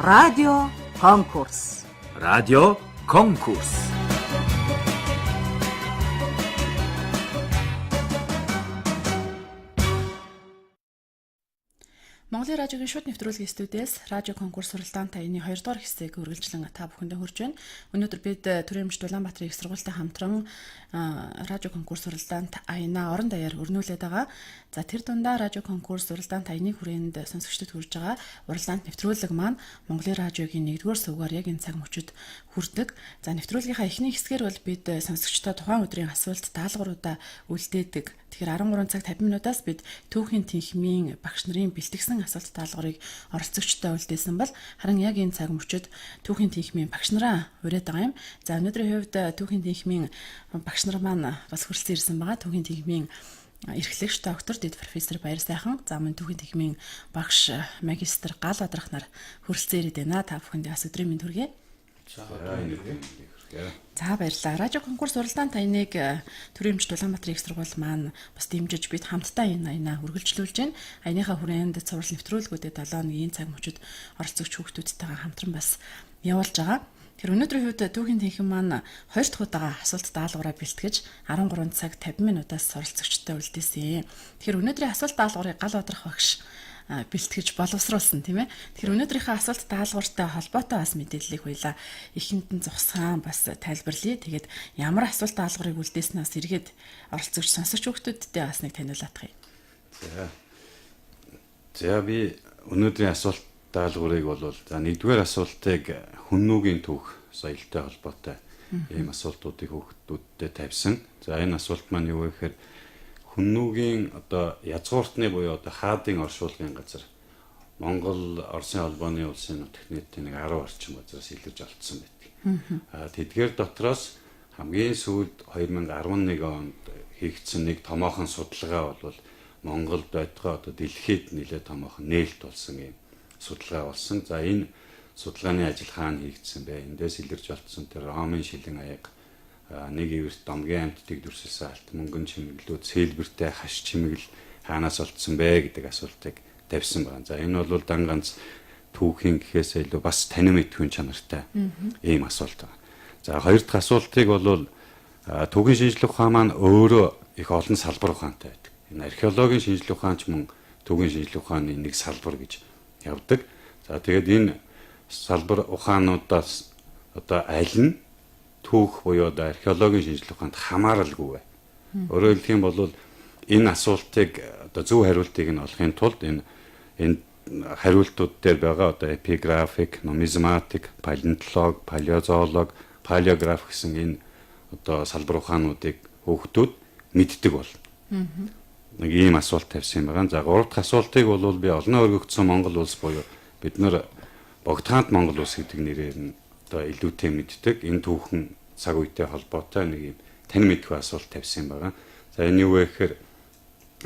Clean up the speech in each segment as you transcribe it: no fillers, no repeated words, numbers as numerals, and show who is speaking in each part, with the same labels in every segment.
Speaker 1: Радио конкурс.
Speaker 2: Радио конкурс.
Speaker 3: Монголын радиогийн шууд нэвтрүүлгийн студиэс радио конкурс суралдаан таяны 2 дугаар хэсэг үргэлжлэн та бүхэндээ хүрч байна. Өнөөдөр бид төрийн өмчт Улаанбаатарын их сургуультай хамтран радио конкурс суралдаан аянаа орон даяар өрнүүлээд байгаа. За тэр дундаа радио конкурс суралдаан таяны хүрээнд сонсогчдод хүрж байгаа уралдаант нэвтрүүлэг маань Монголын радиогийн 1-р сувгаар яг энэ цаг мөчид хүрдэг. За нэвтрүүлгийнхаа эхний хэсгээр бол бид сонсогчдод тухайн өдрийн асуулт даалгавруудаа үлдээдэг. Тэгэхээр 13 цаг 50 минутаас бид түүхийн тэнхимийн багш нарын бэлтгэсэн асуулт даалгаврыг оролцогчдод үлдээсэн бол харин яг энэ цаг мөчид түүхийн тэнхимийн багш нараа ураад байгаа юм. За өнөөдрийн хувьд түүхийн тэнхимийн багш нар маань бас хүрэлцэн ирсэн байгаа. Түүхийн тэнхимийн эрхлэгч доктор дэд профессор Баярсайхан, за мөн түүхийн тэнхимийн багш магистр Гал Бадрах нар хүрэлцэн ирээд байна. Та бүхэндээ бас өдрийн мэнд хүргэе.
Speaker 4: За өдрийн мэнд хүргэе.
Speaker 3: За баярлалаа. Радио конкурс уралдаан таяныг төрийн өмчт Улаанбаатарын их сургууль маань бас дэмжиж бид хамтдаа энэ аянаа үргэлжлүүлж байна. Аяныхаа хүрээнд цуврал нэвтрүүлгүүдэд 7 хоногийн цаг мөчид оролцогч хүүхдүүдтэйгээ хамтран бас явуулж байгаа. Тэр өнөөдрийн хувьд түүхийн тэнхим маань 2 дахь удаага асуулт даалгавраа бэлтгэж 13 цаг 50 минутаас оролцогчтой үлдээсэн. Тэгэхээр өнөөдрийн асуулт даалгаврыг Гал Бадрах багш бэлтгэж боловсруулсан тийм ээ. Тэгэхээр өнөөдрийнхөө асуулт даалгавартай холбоотой бас мэдээллийг хуйлаа эхэнд нь зогсоон бас тайлбарлая. Тэгээд ямар асуулт даалгаврыг үлдээснээс эргээд оролцогч сонсогч хүүхдүүдтэй бас нэг таниулаадах юм.
Speaker 4: За. За би өнөөдрийн асуулт даалгаврыг бол за нэгдүгээр асуултыг хүннүүгийн түүх соёлтой холбоотой ийм асуултуудыг хүүхдүүдтэй тавьсан. За энэ асуулт маань юу вэ гэхээр хүннүүгийн одоо язгууртны буюу одоо хаадын оршуулгын газар Монгол Оросын холбооны улсын нутагт нийтдээ нэг 10 орчим газараас илэрж олдсон байдаг. А тэдгээр дотроос хамгийн сүүлд 2011 онд хийгдсэн нэг томоохон судалгаа бол Монголд байтугай одоо дэлхийд нэлээд томоохон нээлт болсон юм судалгаа болсон. За энэ судалгааны ажил хаана хийгдсэн бэ? Эндээс илэрж олдсон тэр Ромын шилэн аяга нэг ивэрт домгийн амьтдыг дүрсэлсэн алт мөнгөн чимэглүүд сэлбэртэй хаш чимэгэл хаанаас олдсон бэ гэдэг асуултыг тавьсан байна. За энэ бол дан ганц түүхийн гэхээсээ илүү бас танин мэдхүйн чанартай ийм асуулт байна. За хоёр дахь асуултыг бол түүхийн шинжлэх ухаан маань өөрөө их олон салбар ухаантай байдаг. Энэ археологийн шинжлэх ухаан ч мөн түүхийн шинжлэх ухааны нэг салбар гэж явдаг. За тэгээд энэ салбар ухаануудаас одоо аль нь түүх буюу одоо археологийн шинжлэх ухаанд хамааралгүй вэ? Өөрөөр хэлэх юм бол энэ асуултыг одоо зөв хариултыг нь олохын тулд энэ хариултууд дээр байгаа одоо эпиграфик, нумизматик, палеонтолог, палеозоолог, палеограф гэсэн энэ одоо салбар ухаануудыг хүүхдүүд мэддэг болно. Нэг ийм асуулт тавьсан юм байна. За гурав дахь асуултыг бол би олноо өргөгдсөн Монгол улс буюу бид нар Богдхаант Монгол улс гэдэг нэрээр нь одоо илүүтэй мэддэг. Энэ түүхэн цаг үетэй холбоотой нэг юм тань мэдхүй асуулт тавьсан юм байна. За энэ юу вэ гэхээр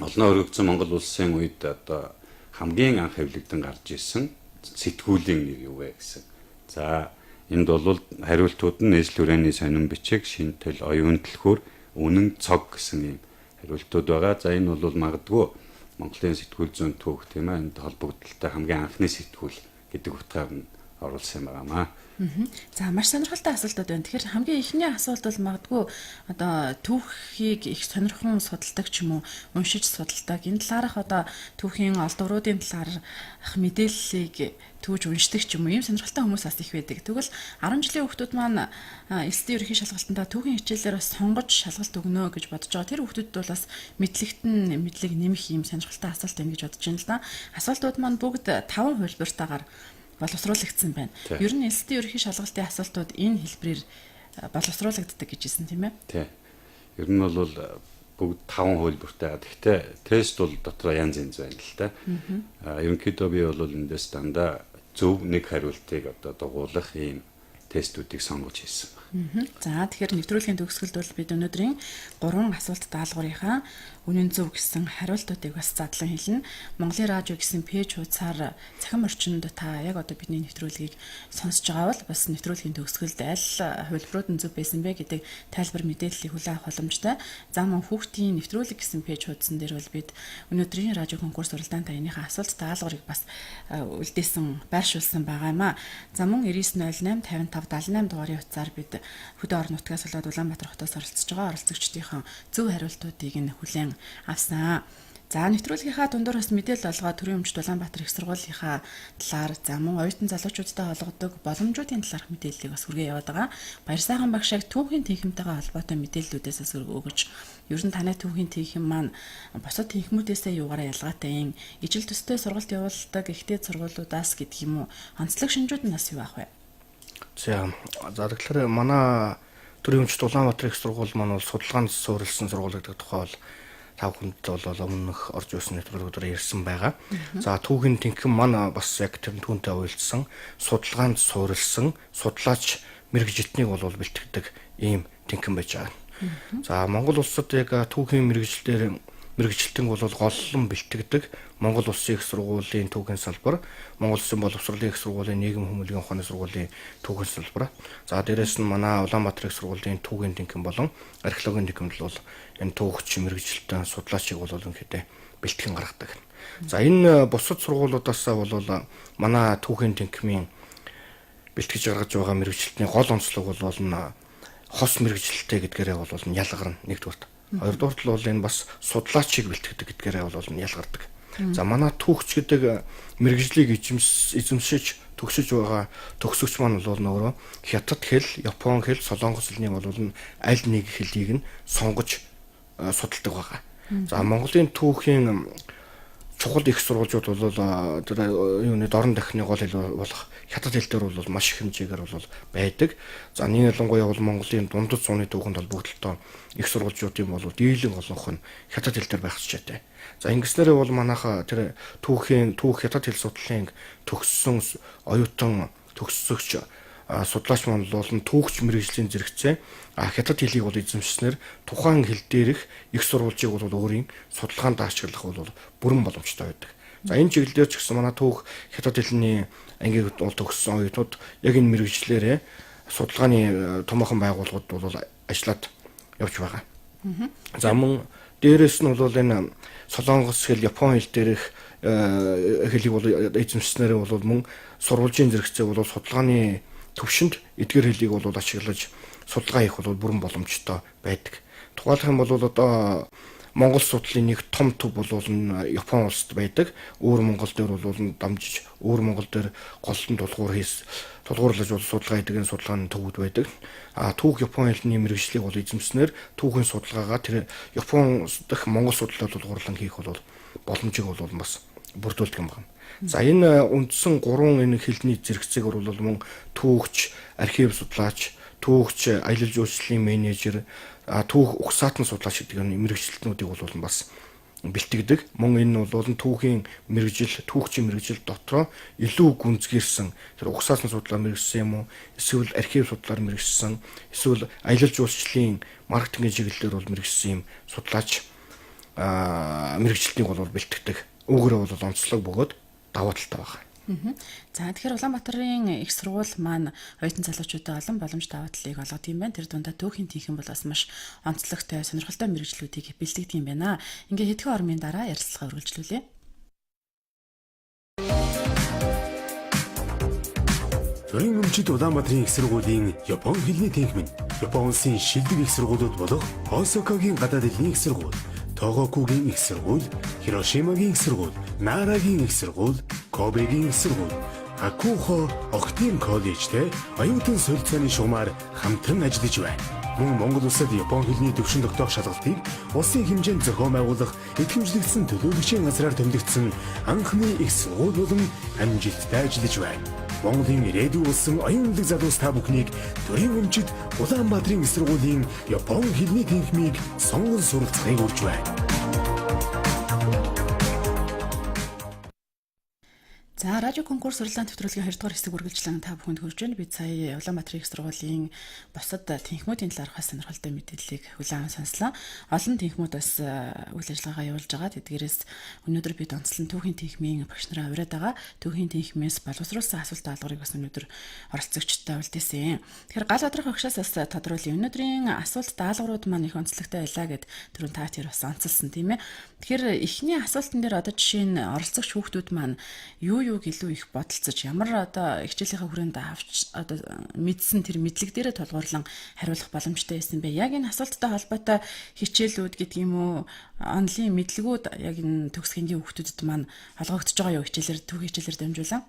Speaker 4: олноо өргөгдсөн Монгол улсын үед одоо хамгийн анх хэвлэгдэн гарч ирсэн сэтгүүлийн нэр юу вэ гэсэн. За энд бол хариултууд нь нийслэл хүрээний сонин бичиг, шин төл, оюун төлхөр, үнэн цог гэсэн ийм хариултууд байгаа. За энэ бол магадгүй Монголын сэтгүүл зүйн түүх тийм ээ энд холбогдлолтой хамгийн анхны сэтгүүл гэдэг утгаар нь оруулсан юм байна.
Speaker 3: За маш сонирхолтой асуултууд байна. Тэгэхээр хамгийн эхний асуулт бол магадгүй одоо түүхийг их сонирхон судалдаг ч юм уу, уншиж судалдаг. Энэ талаарх одоо түүхийн олдвруудын талаарх мэдээллийг түүж уншдаг ч юм уу, ийм сонирхолтой хүмүүс бас их байдаг. Тэгвэл 10 жилийн хүүхдүүд маань элсдийн ерөнхий шалгалтандаа түүхийн хичээлээр бас сонгож шалгалт өгнө гэж бодож байгаа. Тэр хүүхдүүдэд бол бас мэдлэгт нь мэдлэг нэмэх ийм сонирхолтой асуулт байна гэж бодож байна л да. Асуултууд маань бүгд 5 хувилбартаагаар боловсруулагдсан байна. Ер нь элсдийн ерөнхий шалгалтын асуултууд энэ хэлбэрээр боловсруулагддаг гэж хэлсэн тийм ээ.
Speaker 4: Тий. Ер нь бол бүгд 5 хувилбартай. Гэхдээ тест бол дотроо янз янз байна л да. Ерөнхийдөө би бол эндээс дандаа зөв нэг хариултыг одоо дугуулах ийм тестүүдийг сонгож хийсэн байна.
Speaker 3: За тэгэхээр нэвтрүүлгийн төгсгөлд бол бид өнөөдрийн 3 асуулт даалгаврынхаа Үнэн зөв гэсэн хариултуудыг бас задлан хэлнэ. Монголын радио гэсэн пэйж хуудасаар цахим орчинд та яг одоо бидний нэвтрүүлгийг сонсож байгаа бол бас нэвтрүүлгийн төгсгөлд аль хувилбарууд нь зөв байсан бэ гэдэг тайлбар мэдээллийг хүлээн авах боломжтой. За мөн хүүхдийн нэвтрүүлэг гэсэн пэйж хуудсан дээр бол бид өнөөдрийн радио конкурс уралдаан таяныхаа асуулт даалгаврыг бас үлдээсэн байршуулсан байгаа юм а. За мөн 9908 55 78 дугаарын утсаар бид хөдөө орон нутгаас болоод Улаанбаатар хотоос оролцож байгаа оролцогчдийнхоо зөв хариултуудыг нь хүлээн авсан. За нэвтрүүлгийнхаа дундуур бас мэдээлэл олгоод төрийн өмчт Улаанбаатар их сургуулийнхаа талаар за мөн оюутан залуучуудтай олгодог боломжуудын талаарх мэдээллийг бас хүргээ яваад байгаа. Баяр сайхан багшааг түүхийн тэнхимтэйгээ холбоотой мэдээллүүдээс бас өгөж ер нь танай түүхийн тэнхим маань бусад тэнхмүүдээсээ юугаараа ялгаатай юм, ижил төстэй сургалт явуулдаг ихтэй сургуулиудаас гэдэг юм уу, онцлог шинжүүд нь бас юу ах вэ?
Speaker 5: За тэгэхээр манай төрийн өмчт Улаанбаатар их сургууль маань бол судалгаанд суурилсан сургууль гэдэг тухай бол та бүхэнд бол өмнөх орж ирсэн нэвтрүүлгүүдээр ярьсан байгаа. За түүхийн тэнхим маань бас яг тэр түүнтэй уялдсан судалгаанд суурилсан судлаач мэргэжилтнийг бол бэлтгэдэг ийм тэнхим байж байгаа. За Монгол улсад яг түүхийн мэргэжилтээр мэргэжилтэн бол голлон бэлтгэдэг Монгол Улсын их сургуулийн түүхийн салбар, Монгол Улсын боловсролын их сургуулийн нийгэм хүмүүлгийн ухааны сургуулийн түүхийн салбар. За дээрэс нь манай Улаанбаатар их сургуулийн түүхийн тэнхим болон археологийн тэнхимд бол энэ түүхч мэргэжилтэн судлаачийг бол үнэхээр бэлтгэн гаргадаг. За энэ бусад сургуулиудаас бол манай түүхийн тэнхимийн бэлтгэж гаргаж байгаа мэргэжилтний гол онцлог бол хос мэргэжилттэй гэдгээрээ бол ялгарна нэгдүгээрт. Хоёрдугаарт л бол энэ бас судлаачийг бэлтгэдэг гэдгээрээ бол ялгардаг. За манай түүхч гэдэг мэргэжлийг эзэмшиж төгсөж байгаа төгсөгч маань бол нөгөө хятад хэл, япон хэл, солонгос хэлний бол аль нэг хэлийг нь сонгож судалдаг байгаа. За Монголын түүхийн чухал их сургуульчууд бол тэр юуны дорн дахны гол хэл болох хятад хэл дээр бол маш их хэмжээгээр бол байдаг. За нэг ялангуяа бол Монголын дундад зууны түүхэнд холбогдлолтой их сургуульчуудын бол дийлэн олонх нь хятад хэл дээр байх хичээтэй. За ингэснээрээ бол манайха тэр түүхийн түүх хятад хэл судлалын төгссөн оюутан төгссөгч судлаач маань бол түүхч мэргэжлийн зэрэгцээ хятад хэлийг бол эзэмшснээр тухайн хэл дээрх их сурвалжийг бол өөрийн судалгаанд ашиглах бол бүрэн боломжтой байдаг. За энэ чиглэл дээр ч гэсэн манай түүх хятад хэлний ангийг бол төгссөн оюутнууд яг энэ мэргэжлээрээ судалгааны томоохон байгууллагууд бол ажиллаад явж байгаа. За мөн дээрэс нь бол энэ солонгос хэл, япон хэл дээрх хэлийг бол эзэмшснээрээ бол мөн сурвалжийн зэрэгцээ бол судалгааны төвшөнд эдгээр хэлийг бол ашиглаж судалгаа хийх бол бүрэн боломжтой байдаг. Тухайлах юм бол одоо Монгол судлалын нэг том төв бол Япон улсад байдаг. Өвөр Монгол дээр бол дамжиж, өвөр Монгол дээр голлон тулгуур хийс тулгуурлаж бол судалгаа хийдэг энэ судалгааны төвүүд байдаг. А түүх Япон хэлний мэргэжлийг бол эзэмснээр түүхийн судалгаагаа тэр Япон дахь Монгол судлалаар тулгуурлан хийх бол боломжийг бол бас бүрдүүлдэг юм байна. За энэ үндсэн гурван энэ хэлний зэрэгцээг бол мөн түүхч, архив судлаач, түүхч, аялал жуулчлалын менежер, түүх угсаатан судлаач гэдэг энэ мэргэжилтнүүдийг бол бас бэлтгэдэг. Мөн энэ бол түүхийн мэргэжил, түүхчийн мэргэжил дотроо илүү гүнзгийрсэн тэр угсаасан судлаар мэргэжсэн юм уу, эсвэл архив судлаар мэргэжсэн, эсвэл аялал жуулчлалын маркетингийн чиглэлээр бол мэргэжсэн юм судлаач мэргэжилтнийг бол бэлтгэдэг. Үүгээрээ бол онцлог бөгөөд давуу талтай байна.
Speaker 3: За тэгэхээр Улаанбаатарын их сургууль маань оюутан залуучуудад олон боломж давуу талыг олгодог юм байна. Тэр дундаа түүхийн тэнхим бол бас маш онцлогтой, сонирхолтой мэргэжлүүдийг бэлтгэдэг юм байна. Ингээ хэдхэн ормын дараа ярилцлага үргэлжлүүлье.
Speaker 6: Төрийн өмчит Улаанбаатарын их сургуулийн Япон хэлний тэнхим нь Япон улсын шилдэг их сургуулиуд болох Осакагийн гадаад хэлний их сургууль, Тогокугийн их сургууль, Хирошимагийн их сургууль, Нарагийн их сургууль, Кобегийн их сургууль, Акухо Охтын коллежтэй оюутан солилцооны шугамар хамтран ажиллаж байна. Мөн Монгол улсад Япон хэлний төвшин тогтоох шалгалтыг улсын хэмжээнд зохион байгуулах итгэмжлэгдсэн төлөөлөгчийн газраар тэмдэгдсэн анхны их сургууль болон амжилттай ажиллаж байна. Монголын ирээдүй болсон оюун урлаг залуус та бүхнийг төрийн өмчит Улаанбаатарын их сургуулийн Япон хэлний тэнхимийг сонгон суралцахыг урьж байна.
Speaker 3: За, радио конкурс уралдаан нэвтрүүлгийн 2 дугаар хэсэг үргэлжлэн та бүхэнд хүрж байна. Бид сая Улаанбаатарын их сургуулийн бусад тэнхмүүдийн талаарх бас сонирхолтой мэдээллийг хүлээн аван сонслоо. Олон тэнхмүүд бас үйл ажиллагаагаа явуулж байгаа. Тэдгээрээс өнөөдөр бид онцлон түүхийн тэнхмийн багш нараа уриад байгаа. Түүхийн тэнхмээс боловсруулсан асуулт даалгаврыг бас өнөөдөр оролцогчтой үлдээсэн. Тэгэхээр гал бадрах багшаас бас тодруулъя. Өнөөдрийн асуулт даалгаврууд маань их онцлогтой байлаа гэд түрүүн та тэр бас онцолсон, тийм ээ. Тэгэхээр эхний асуултан дээр одоо жишээ нь оролцогч хүүхдүүд маань юу юуг илүү их бодолцож, ямар одоо хичээлийнхаа хүрээнд авч одоо мэдсэн тэр мэдлэг дээрээ тулгуурлан хариулах боломжтой байсан бэ? Яг энэ асуулттай холбоотой хичээлүүд гэдэг юм уу, онлын мэдлэгүүд яг энэ төгсгөнгийн хүүхдүүдэд маань олгогдож байгаа юу хичээлээр, түүхийн хичээлээр дамжуулан?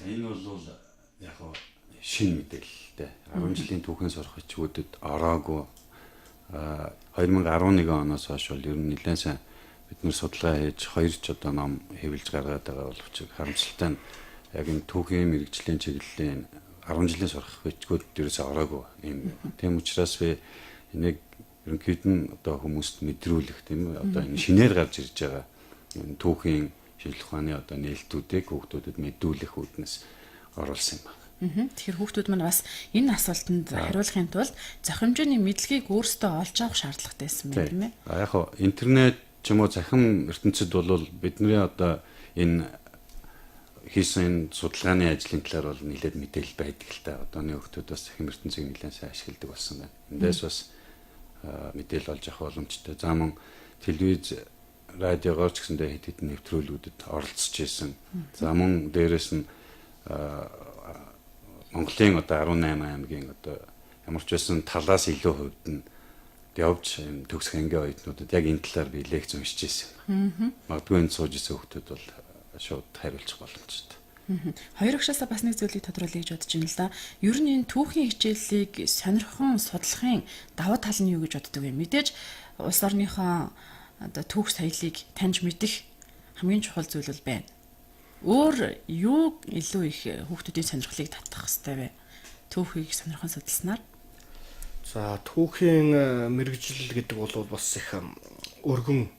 Speaker 4: Энэ бол яг шинэ мэдээлэлтэй. 10 жилийн түүхэн сурах бичгүүдэд ороогүй. 2011 оноос хойш бол ер нь нэлээд сайн бид нэр судалгаа хийж, хоёр ч одоо ном хэвлэж гаргаад байгаа боловч харамсалтай нь яг энэ түүхийн мэргэжлийн чиглэлийн 10 жилийн сурах бичгүүд ерөөсөө ороогүй юм. Тийм учраас би энийг ерөнхийд нь одоо хүмүүст мэдрүүлэх, тийм ээ, одоо энэ шинээр гарч ирж байгаа энэ түүхийн шинжлэх ухааны одоо нээлтүүдийг хүүхдүүдэд мэдүүлэх үүднээс оруулсан юм байна.
Speaker 3: Тэгэхээр хүүхдүүд маань бас энэ асуултанд хариулахын тулд зохимжооны мэдлэгийг өөрсдөө олж авах шаардлагатай байсан байна, тийм ээ.
Speaker 4: А яг хоо интернет ч юм уу цахим ертөнцид бол бидний одоо энэ хийсэн энэ судалгааны ажлын талаар бол нэлээд мэдээлэл байдаг л та. Одооны хүүхдүүд бас цахим ертөнцийг нэлээд сайн ашигладаг болсон байна. Эндээс бас мэдээлэл олж авах боломжтой. За мөн телевиз, радиогоор ч гэсэндээ хэд хэдэн нэвтрүүлгүүдэд оролцож исэн. За мөн дээрэс нь Монголын одоо 18 аймгийн одоо ямар ч байсан талаас илүү хувьд нь явж төгс ангийн оюутнуудад яг энэ талаар би лекц уншиж ирсэн. Магадгүй энд сууж исэн хүүхдүүд бол шууд хариулчих боломжтой.
Speaker 3: Хоёр агшаасаа бас нэг зүйлийг тодруулъя гэж бодож байна л да. Ер нь энэ түүхийн хичээлийг сонирхон судлахын давуу тал нь юу гэж боддог вэ? Мэдээж улс орныхоо одоо түүх соёлыг таньж мэдэх хамгийн чухал зүйл бол байна. Өөр юу илүү их хүүхдүүдийн сонирхлыг татах хэрэгтэй вэ? Түүхийг сонирхон судалснаар.
Speaker 5: За, түүхийн мэргэжил гэдэг бол бас их өргөн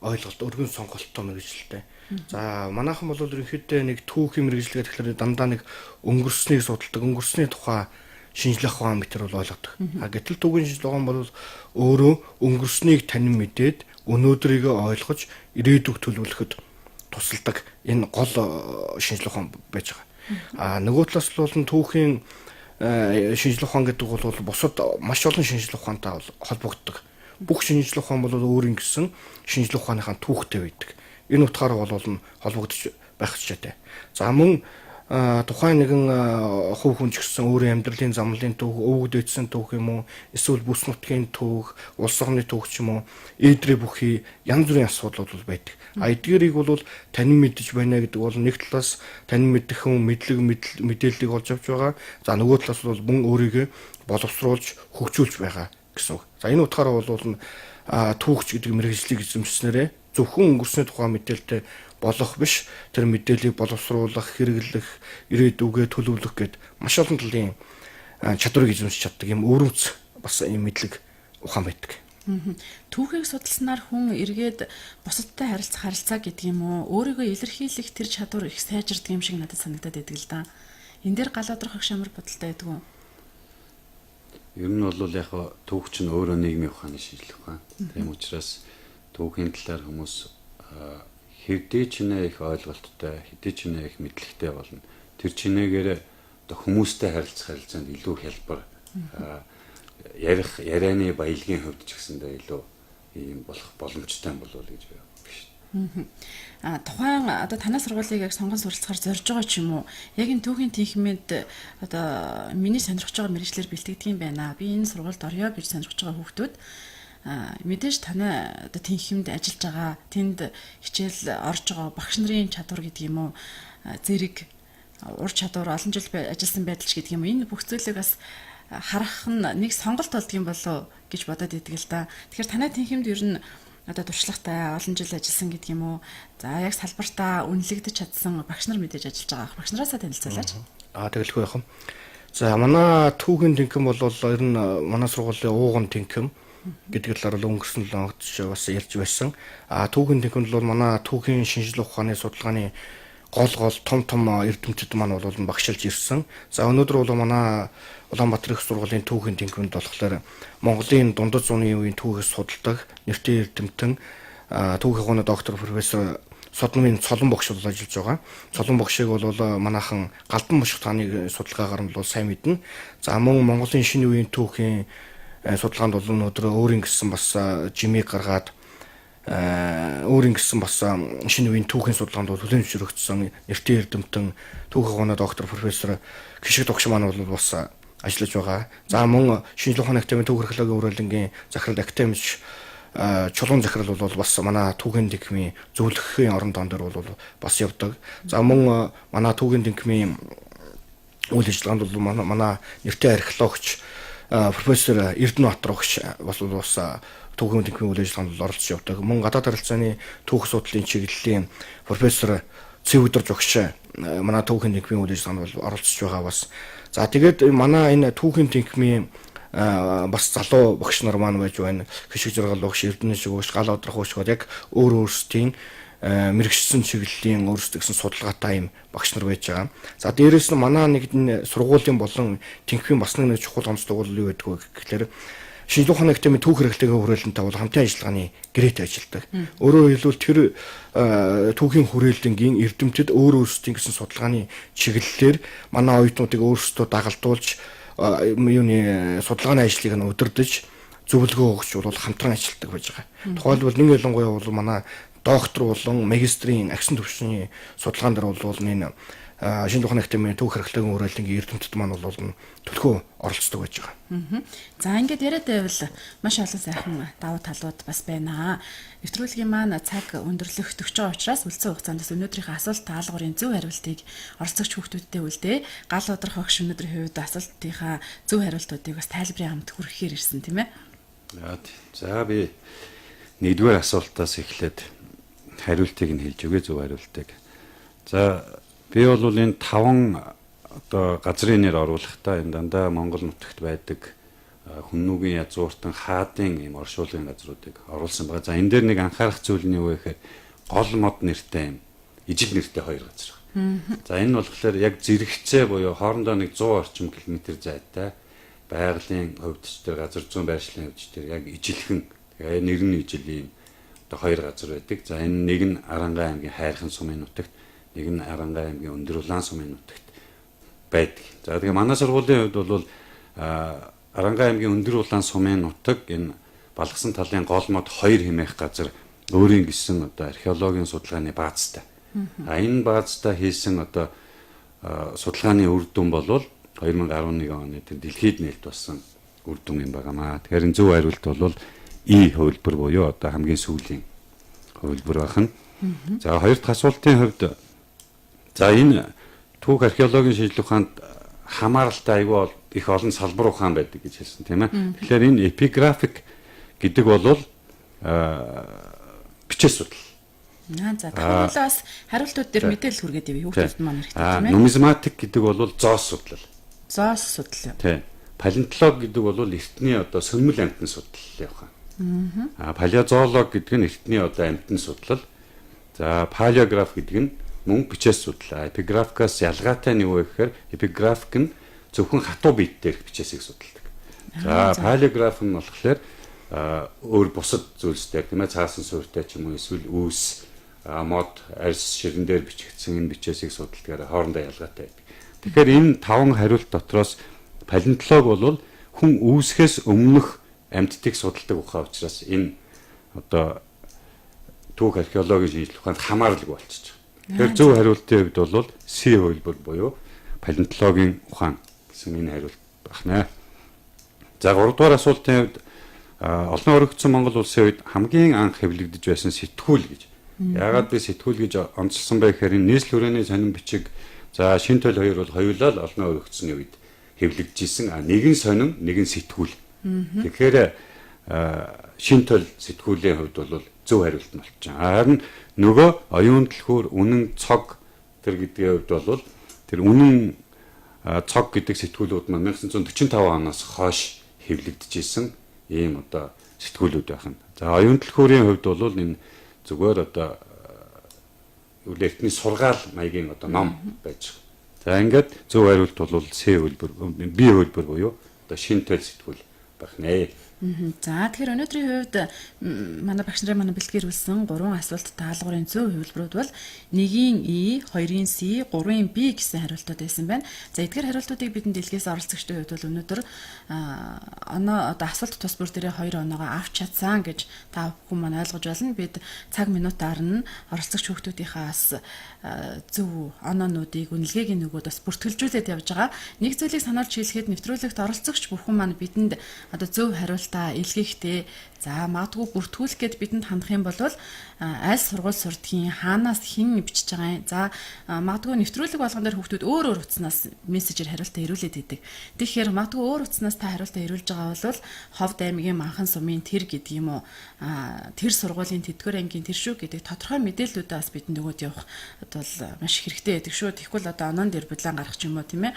Speaker 5: ойлголт, өргөн сонголттой мэргэжилтэй. За, манайхан бол ерөнхийдөө нэг түүхийн мэргэжил гэдэг тэгэхээр дандаа нэг өнгөрснийг судалдаг, өнгөрсний тухай шинжлэх ухаан мэтэр бол ойлгодог. А гэтэл түүхийн шинжлэх ухаан бол өөрөө өнгөрснийг танин мэдээд өнөөдрийгөө ойлгож ирээдүг төлөвлөхөд тусалдаг энэ гол шинжлэх ухаан байж байгаа. А нөгөө талаас бол түүхийн шинжлэх ухаан гэдэг бол бусад маш олон шинжлэх ухаантай бол холбогддог. Бүх шинжлэх ухаан бол өөр ингэсэн шинжлэх ухааныхаа түүхтэй байдаг. Энэ утгаараа бол нь холбогдож байх жишээтэй. За мөн тухайн нэгэн хувь хүн ч гэсэн өөрийн амьдралын замлын түүх, өвөг дээдсэн түүх юм уу, эсвэл бүс нутгийн түүх, улс орны түүх ч юм уу, ээдрээ бүхий янз бүрийн асуудлууд бол байдаг. А эдгээрийг бол танин мэдэж байна гэдэг бол нэг талаас танин мэдэх хүн мэдлэг мэдээллийг олж авч байгаа. За нөгөө талаас бол мөн өөрийгөө боловсруулж хөгжүүлж байгаа гэсэн үг. За энэ утгаараа бол түүхч гэдэг мэргэжлийг эзэмшснээрээ зөвхөн өнгөрсний тухай мэдээлэлтэй болох биш, тэр мэдээллийг боловсруулах, хэрэглэх, ирээдүгээ төлөвлөх гэд маш олон талын чадварыг эзэмшиж чаддаг юм өвөрмөц бас юм мэдлэг ухаан байдаг.
Speaker 3: Түүхийг судалснаар хүн эргээд бусадтай харилцах харилцаа гэдэг юм уу, өөрийгөө илэрхийлэх тэр чадвар их сайжирдаг юм шиг надад санагдаад байдаг л да. Энэ дээр гал одрох их шамар бодолтой байдаг уу?
Speaker 4: Ер нь бол яг түүх чинь өөрөө нийгмийн ухааны шинжлэх ухаан. Тийм учраас түүхийн талаар хүмүүс хэдий ч нэ их ойлголттой, хэдий ч нэ их мэдлэгтэй болно. Тэр чинээгээр одоо хүмүүстэй харилцах харилцаанд илүү хялбар, ярих ярианы баялагын хувьд ч гэсэндээ илүү ийм болох боломжтой болов уу гэж би боддог шин.
Speaker 3: А тухайн одоо танай сургуулийг яг сонгон суралцахаар зорж байгаа ч юм уу, яг энэ түүхийн тэнхимэд одоо миний сонирхож байгаа мэргэжлээр бэлтгэдэг юм байна. Би энэ сургуульд орё гэж сонирхож байгаа хүүхдүүд мэдээж танай одоо тэнхимд ажиллаж байгаа, тэнд хичээл орж байгаа багш нарын чадвар гэдэг юм уу, зэрэг ур чадвар, олон жил ажилласан байдал ч гэдэг юм уу, энэ бүх зүйлийг бас харах нь нэг сонголт болдго юм болов гэж бодоод идэг л да. Тэгэхээр танай тэнхимд ер нь одоо туршлагатай олон жил ажилласан гэдэг юм уу, за яг салбартаа үнэлэгдэж чадсан багш нар мэдээж ажиллаж байгаа. Багш нараасаа танилцуулаач.
Speaker 5: А тэгэлгүй яах юм. За манай түүхийн тэнхэм бол ер нь манай сургуулийн ууган тэнхэм гэдэг талаар бол өнгөрсөн 7 хоногт бас ярьж байсан. А түүхийн тэнхимд бол манай түүхийн шинжлэх ухааны судалгааны Гол том том эрдэмтэд маань бол багшилж ирсэн. За өнөөдөр бол манай Улаанбаатар их сургуулийн түүхийн тэнхимэнд болохоор Монголын дундад зууны үеийн түүхийг судалдаг нэртэй эрдэмтэн түүхийн ухааны доктор профессор Содномын Цолон багш бол ажиллаж байгаа. Цолон багшийг бол манайхан Галдан мушиг тааны судалгаагаар нь бол сайн мэднэ. За мөн Монголын шинэ үеийн түүхийн судалгаанд бол өнөөдөр өөрийн гэсэн бас жимийг гаргаад өөрийн гэсэн бас шинэ үеийн түүхийн судалгаанд бол хүлээн зөвшөөрөгдсөн нэртэй эрдэмтэн түүхийн ухааны доктор профессор Хишиг Догш маань бол бас ажиллаж байгаа. За мөн шинжлэх ухааны академийн түүх археологийн хүрээлэнгийн захирал академич Чулуун захирал бол бас манай түүхийн тэнхимийн зөвлөхийн орон тоон дээр бол бас явдаг. За мөн манай түүхийн тэнхимийн үйл ажиллагаанд бол манай нэртэй археологч профессор Эрдэнэбаатар багш бас түүхийн тэнхимийн үйл ажиллагаанд оролцож явдаг. Мөн гадаад харилцааны түүх судлалын чиглэлийн профессор Цэвдэрж багш манай түүхийн тэнхимийн үйл ажиллагаанд бол оролцож байгаа бас. За тэгээд манай энэ түүхийн тэнхимийн бас залуу багш нар маань байж байна. Хишиг жаргал багш, Эрдэнэ шиг багш, Гал одрох багш яг өөр өөрсдийн мэрэгжсэн чиглэлийн өөрсдөө гэсэн судалгаатай юм багш нар байж байгаа. За дээрэс нь манай нэг сургуулийн болон тэнхимийн бас нэг чухал онцлог бол юу гэдэг вэ гэхлээр шинжлэх ухааны академийн түүх хэрэглээгийн хүрээлэнтэй бол хамтын ажиллагааны гэрээтэй ажилладаг. Өөрөөр хэлбэл тэр түүхийн хүрээлэнгийн эрдэмтэд өөр өөрсдийн гэсэн судалгааны чиглэлээр манай оюутнуудыг өөрсдөө дагалдуулж юуны судалгааны ажлыг нь удирдах зөвлөгөө өгч бол хамтран ажилладаг байж байгаа. Тухайлбал нэг ялангуяа бол манай доктор болон магистрийн агсан түвшний судалгаан дээр бол энэ шинжлэх ухааны академийн түүх археологийн хүрээлэнгийн эрдэмтэд маань бол төлхөө оролцдог байж байгаа.
Speaker 3: За ингээд яриад байвал маш олон сайхан давуу талууд бас байна. Нэвтрүүлгийн маань цаг өндөрлөх төгсөж байгаа учраас үлдсэн хугацаанд бас өнөөдрийнхөө асуулт таалгуурын зөв хариултыг оролцогч хүүхдүүдтэй үлдээ. Гал удрах багш өнөөдрийн хувьд асуултынхаа зөв хариултуудыг бас тайлбарын хамт хүргэхээр ирсэн тийм ээ.
Speaker 4: За би нэгдүгээр асуултаас эхлээд хариултыг нь хэлж өгье, зөв хариултыг. За би бол энэ таван одоо газрын нэр оруулахдаа энэ дандаа Монгол нутагт байдаг хүннүгийн язгууртан хаадын ийм оршуулгын газруудыг оруулсан байгаа. За энэ дээр нэг анхаарах зүйл нь юу вэ гэхээр гол мод нэртэй юм ижил нэртэй хоёр газар байна. За энэ нь болохоор яг зэрэгцээ буюу хоорондоо нэг 100 орчим километр зайтай байгалийн хувьд ч тэр газар зүүн байршлын хувьд ч тэр яг ижилхэн тэгээ нэр нь ижил ийм одоо хоёр газар байдаг. За энэ нэг нь Арангаан аймгийн Хайрхан сумын нутагт, нэг нь Арангаан аймгийн Өндөр Улаан сумын нутагт байдаг. За тэгээ манай сургуулийн хувьд бол Арангаан аймгийн Өндөр Улаан сумын нутаг энэ Балгасан талын гол мод 2 хэмээх газар өөрийн гэсэн одоо археологийн судалгааны баазтай. А энэ баазтай хийсэн одоо судалгааны үр дүн бол 2011 оны тэр дэлхийд нээлт болсон үр дүн юм байгаамаа. Тэгэхээр энэ зөв хариулт бол И хувилбар буюу одоо хамгийн сүүлийн хувилбар байна. За хоёр дахь асуултын хувьд за энэ түүх археологийн шинжлэх ухаанд хамааралтай айгүй их олон салбар ухаан байдаг гэж хэлсэн тийм ээ. Тэгэхээр энэ эпиграфик гэдэг бол бичээс судлал.
Speaker 3: За дахин бас хариултууд дээр мэдээлэл хүргээд ивэ хүүхдүүд маань хэрэгтэй тийм ээ.
Speaker 4: Нумизматик гэдэг бол зоос судлал.
Speaker 3: Зоос судлал.
Speaker 4: Тийм. Палеонтолог гэдэг бол эртний одоо сөнмөл амьтан судлал явах. Аа палеозоолог гэдэг нь эртний одоо амьтан судлал. За палеограф гэдэг нь мөн бичээс судлал. Эпиграфикаас ялгаатай нь юу вэ гэхээр эпиграфик нь зөвхөн хатуу биет дээрх бичээсийг судалдаг. За палеограф нь болохоор өөр бусад зүйлс дээр тийм ээ цаасан суурьтай ч юм уу эсвэл үүс мод арьс ширэн дээр бичигдсэн энэ бичээсийг судалдгаар хоорондоо ялгаатай байдаг. Тэгэхээр энэ таван хариулт дотроос палеонтолог бол хүн үүсгэхээс өмнөх амьтдыг судалдаг ухаан учраас энэ одоо түүх археологийн шинжлэх ухаанд хамааралгүй болчихж байгаа. Тэгэхээр зөв хариултын хувьд бол С хувилбар буюу палеонтологийн ухаан гэсэн энэ хариулт байна. За 3 дугаар асуултын хувьд олон өргөдсөн Монгол улсын үед хамгийн анх хэвлэгдэж байсан сэтгүүл гэж. Яагаад би сэтгүүл гэж онцлсон бэ гэхээр энэ нийслэл хүрээний сонин бичиг за шин төл хоёр бол хоёулаа л олон өргөдсөний үед хэвлэгдэжсэн. А нэг нь сонин, нэг нь сэтгүүл. Тэгэхээр шин төл сэтгүүлийн хувьд бол зөв хариулт нь болчихно. Харин нөгөө оюун түлхүүр, үнэн цог тэр гэдгийн хувьд бол тэр үнэн цог гэдэг сэтгүүлүүд маань 1945 оноос хойш хэвлэгдэжсэн ийм одоо сэтгүүлүүд байх нь. За оюун түлхүүрийн хувьд бол энэ зүгээр одоо юу эртний сургаал маягийн одоо ном байж байгаа. За ингээд зөв хариулт бол С хөлбөр, Б хөлбөр буюу одоо шин тойл сэтгүүл байх нэ.
Speaker 3: За, тэгэхээр өнөөдрийн хувьд манай багш нарын манай бэлтгэрүүлсэн 3 асуулт даалгаврын зөв хувилбарууд бол 1-ийн E, 2-ын C, 3-ын B гэсэн хариултууд байсан байна. За, эдгээр хариултуудыг бидэнд илгээсэн оролцогчдын хувьд бол өнөөдөр оноо одоо асуулт тус бүр дээрээ 2 оноогоо авч чадсан гэж та бүхэн маань ойлгож байна. Бид цаг минутаар нь оролцогч хүүхдүүдийнхээ бас зөв оноонуудыг үнэлгээг нь өгөөд бас бүртгэлжүүлээд явж байгаа. Нэг зүйлийг сануулж хэлэхэд нэвтрүүлэгт оролцогч бүхэн маань бидэнд одоо зөв хариултаа илгээхдээ, за, магадгүй бүртгүүлэх гээд бидэнд хандах юм бол аль сургууль сурдгийн, хаанаас хэн бичиж байгаа юм. За, магадгүй нэвтрүүлэг болгон дээр хүүхдүүд өөр өөр утаснаас мессежээр хариултаа ирүүлээд идэг. Тэгэхээр магадгүй өөр утаснаас та хариултаа ирүүлж байгаа бол Ховд аймгийн Манхан сумын тэр гэдэг юм уу, тэр сургуулийн тэдгэр ангийн тэр шүү гэдэг тодорхой мэдээллүүдээ бас бидэнд өгөөд явах бол маш хэрэгтэй байдаг шүү. Тэгэхгүй л одоо оноон дээр бүлээн гарах ч юм уу, тийм ээ,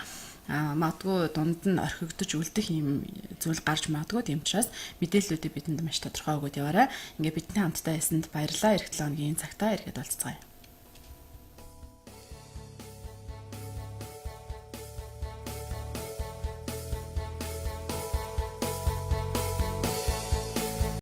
Speaker 3: магадгүй дунд нь орхигдож үлдэх юм зүйл гарч магадгүй. Тийм учраас мэдээллүүдийг бидэнд маш тодорхой өгөөд яваарай. Ингээ бидний хамтдаа байсанд баярлалаа. Ирэх 7 хоногийн цагтаа эргээд уулзцгаая.